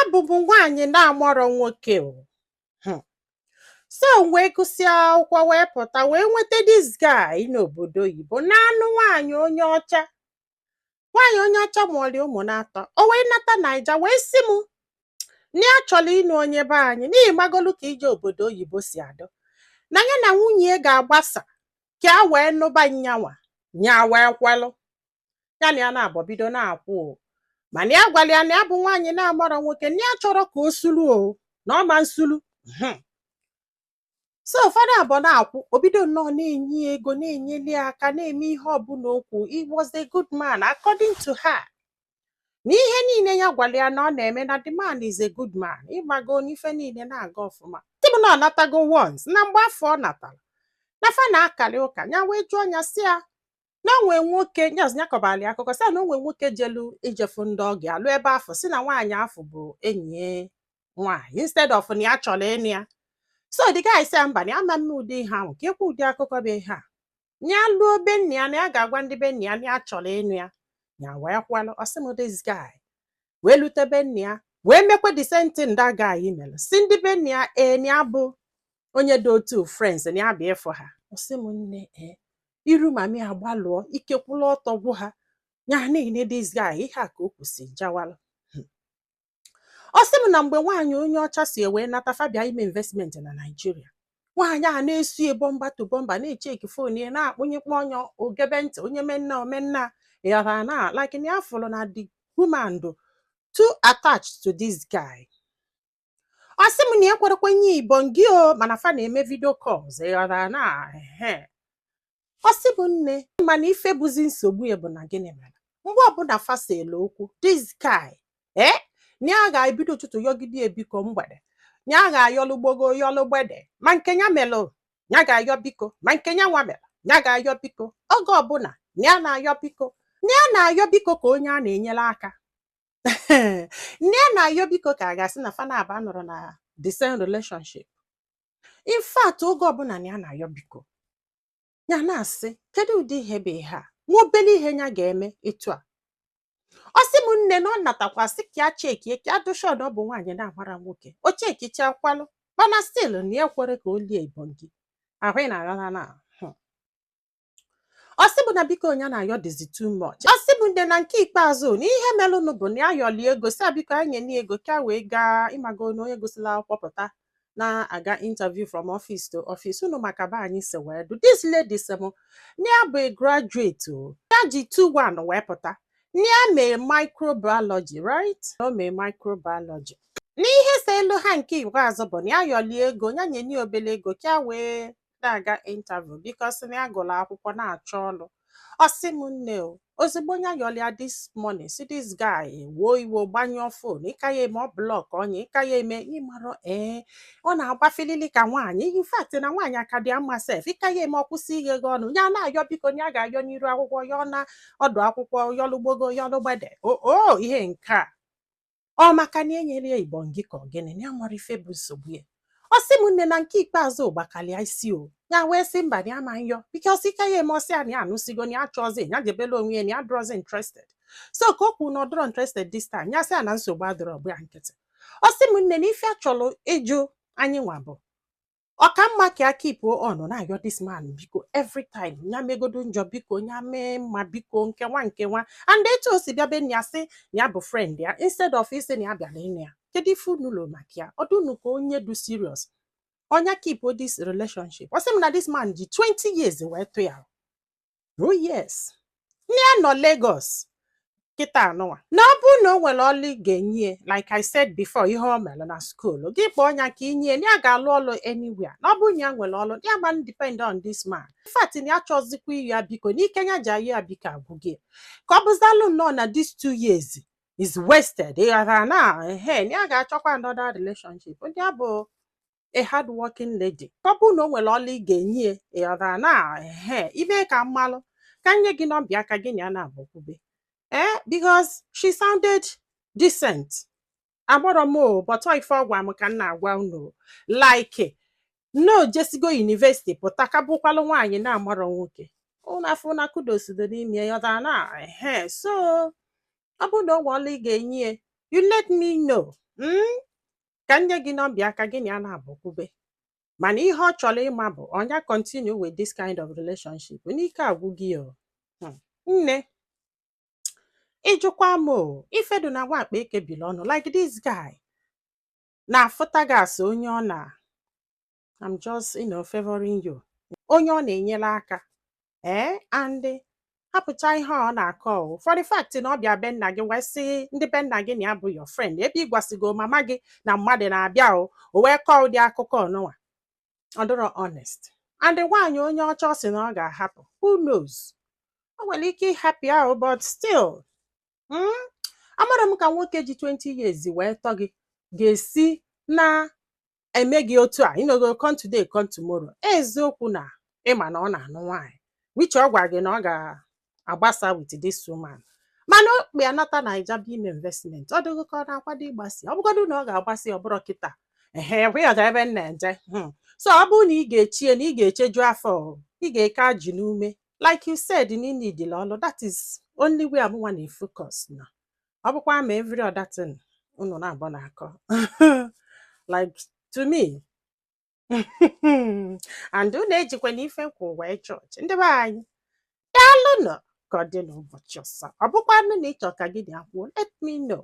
Abụ m nwaanyị na-amarọ nwoke o. So m wee gụsịa akwụkwọ wee pụta, wee nweta this guy n'obodo oyibo na-anụ nwaanyị onye ọcha. Nwaanyị onye ọcha mụọrọ ụmụ na-atọ. O wee nata Naija wee sị m na ya chọrọ ịnụ onye be anyị, n'ihi magolu ka ije obodo oyibo si adọ, na ya na nwunye ya ga-agbasa ka a wee nụba nyanwa. Nya wee kwelụ ya na ya na-abọ bido na-akwụ o, mana ya gwara ya na ya bụ nwaanyị na-amarọ nwoke, na ya chọrọ ka o sulu o, na ọ ma nsulu. So ụfọdụ abụọ na-akwụ, o bido nnọọ na-enye ya ego, na-enyeli ya aka, na-eme ihe ọbụla okwu. He was a good man according to her. Na ihe niile ya gwara ya na ọ na-eme, na the man is a good man, ịgbago n'ife niile na-aga ọfụma. Sị m na ọ natago once, na mgbe afọ ọ natara na fa na-akarị ụka, ya wee jụọ ya sị ya na o nwee nwoke nya kọbara ya akụkọ sị ya na o nwee nwoke jelu ijefu ndị ọ ga-alụ ebe afọ, si na nwaanyị afọ bụ enyi ya nwaanyị, instead of na ya chọrọ ịnụ ya. So the guy sị ya mba, na ya ama mme ụdị ihe ahụ, ka ekwe ụdị akụkọ bụ ihe a, na ya lụọ be nna ya, na ya ga-agwa ndị be nna ya na ya chọrọ ịnụ ya. Ya wee kwelụ. Ọ sị m this guy wee lute be nna ya, wee mekwe the same thing that guy mere, si ndị be nna ya ee, na ya bụ onye dị otu friends, na ya bịa ịfụ ha. Ọ sị m nne, ee, iru mami agbalụọ ike kwụlụ ọtọ gwụ ha ya niile. This guy, ihe a ka o kwusi jawalụ. Ọ sị m na mgbe nwaanyị onye ọcha si wee nata, fa bịa ime investment na Naịjirịa, nwaanyị a na-esu bumper to bumper, na-echeki phone ya, na-akpụnyekwa ọnya ogebe ntị onye menna omenna ịghọtara na like na ya fụrụ na the woman do too attached to this guy. Ọ sị m na ya kwerekwe nye ibongi o, mana fa na-eme video calls, ịghọtara na ehe. Ọ sị bụ nne, mana ife bụzi nsogbu ya bụ na gịnị mere mgbe ọbụla fa selu okwu, this guy na ya ga-ebido ụtụtụ yọgide ebiko, mgbede ya ga-ayọlụ gbogo yọlụ gbede, ma nke ya melụ ya ga-ayọ biko, ma nke ya nwa mere ya ga-ayọ biko. Oge ọbụla na ya na-ayọ biko, na ya na-ayọ biko ka onye a na-enyere aka, na ya na-ayọ biko ka a ga-asị na fa na-aba nọrọ na the same relationship. In fact, oge ọbụla na ya na-ayọ biko, ya na-asị kedu ụdị ihe bụ ihe a, nwa obere ihe ya ga-eme etu a. Ọ sị m nne, na ọ natakwa sị ka ya chekie, ka ya dụshọ na ọ bụ nwaanyị na-amara nwoke. O chekichakwalụ, mana still na ya kwere ka o lie ibongi ahụ ị na-aghọta na. Ọ sị bụ na biko onye na-ayọ dịzi too much. Ọ sị bụ nne, na nke ikpeazụ na ihe melụnụ bụ na ya yọlie ego, si biko ya nye ego ka wee gaa ịmago na onye gosila akwụkwọ pụta na-aga interview from office to office unu, maka be anyị si wee du. This lady sị m na ya bụ a graduate o, ya ji 2-1 wee pụta, na ya mee microbiology, right? O mee microbiology. N'ihe si elu ha nke ikpeazụ bụ na ya yọlie ego, ya nye ya obele ego ka wee na-aga interview, because na ya gụrụ akwụkwọ na-achọ ọrụ. Ọ sị m nne o, ozugbo ya yọlia this money, si this guy wuo iwe, gbanyụọ phone, ịka ya eme ọ block ọnya, ịka ya eme ịmarọ ee, ọ na-agba filili ka nwaanyị. In fact, na nwaanyị aka dị mma sef. Ịka ya eme ọ kwụsị ighe gị ọnụ, ya na-ayọ biko, ya ga-ayọ n'iru akwụkwọ, yọọ na ọdụ akwụkwọ, yọlụgbogo yọlụgbede o o ihe nke a ọ maka na enyere ya ibongi ka ọ gịnị, na ya mara ife bụ nsogbu ya. Ọ sị m nne, na nke ikpeazụ gbakalịa isi o, ya wee sị mba, na ya ma nyọ, because ike ya eme ọsị ya na ya anụsigo, na ya chọọzi ya jebela onwe ya, na ya dụrọzi interested. So ka o kwuru na ọ dụrọ interested this time, ya sị ya na nsogbu adịrọ, ọgbụ ya nkịtị. Ọ sị m nne, na ife a chọrọ ịjụ anyị nwa bụ ọ ka mma ka ya keep on na-ayọ this man biko every time, ya megodo njọ biko, ya mee mma biko, nke nwa nke nwa, and etu o si bịa be nna ya sị na ya bụ friend ya instead of isi na ya bịara ịnụ ya. Kedu ife unu lo maka ya? Ọ dụnụ ka onye du serious onya keep this relationship. Ọ sị m na this man ji 20 years wee tụ ya. Oh yes, nne ya nọ Lagos kịta anụnwa, na ọ bụrụ na o nwere ọlụ ị ga-enye, like I said before, ihe o mere na school gị, kpọọ ọnya ka inye na ya ga-alụ ọlụ anywhere, na ọ bụrụ na ya nwere ọlụ ya gba depend on this man. In fact, na ya chọzikwa iyi ya biko n'ike ya ji ayọ ya biko agwụgị ka ọ bụzalụ nnọọ na these 2 years is wasted, ịghọtara na ehe, na ya ga-achọkwa another relationship. Ndị a bụ a hard working lady. Ka ọ bụrụ na o nwere ọlụ ị ga-enye, ịghọtara na ehe, ime ka mmalụ ka nye gị nọmba aka gị na ya na-abụkwube ee, because she sounded decent. Agbọrọ m o, but ọ ife ọgwa m ka m na-agwa unu, like no jesigo university pụta ka bụkwalụ nwaanyị na-amarọ nwoke unu afọ na kudos dị n'ime ya, ịghọtara na ehe. So ọ bụrụ na o nwere ọlụ ị ga-enye. You let me know, Ka nye gị nọmba aka gị na ya na-abụkwube. Mana ihe ọ chọrọ ịma bụ ọnya continue with this kind of relationship n'ike agwụ gị o. Nne, ịjụkwa m o, ifedu na nwakpa ekebili ọnụ like this guy na-afụta gị asị onye ọ na, I'm just favoring you, onye ọ na-enyere aka. Ee, and hapụcha ihe ọ na-akọ o, for the fact na ọ bịa be nna gị wee sị ndị be nna gị na ya bụ your friend, ebe ị gwasịgo mama gị na mmadụ na-abịa o, o wee kọọ ụdị akụkọ ọnụnwa, ọ dịrọ honest. And nwaanyị onye ọcha ọ sị na ọ ga-ahapụ, who knows, o nwere ike ịhapụ ya o. But still, amara m ka nwoke ji 20 years wee tọ gị ga-esi na-eme gị otu a inogo, come today, come tomorrow. Eziokwu na ịma na ọ na-anụ nwaanyị, which ọ gwa gị na ọ ga-agbasa with this woman, mana o kpe anata Naija bụ ime investment. Ọ dịghị ka ọ na-akwado ịgbasi. Ọ bụgodu na ọ ga-agbasi, ọ bụrụ kịta ehe ịghọta ebe m na-eje. So ọ bụrụ na ị ga-echie na ị ga-echeju afọ, ị ga-eke ajị n'ume, like you said, na ị need ọlụ. That is only way amụnwa na-efocus na ọ bụkwa ma every other thing unu na-abụ na-akọ, like to me. And unu ejikwa na ife nkwa wee chọọchị. Ndị be anyị, daalụnụ. Ka ọ dị n'ụbọchị ọzọ. Ọ bụkwanụ na ịchọ ka gị na ya kwuo, let me know.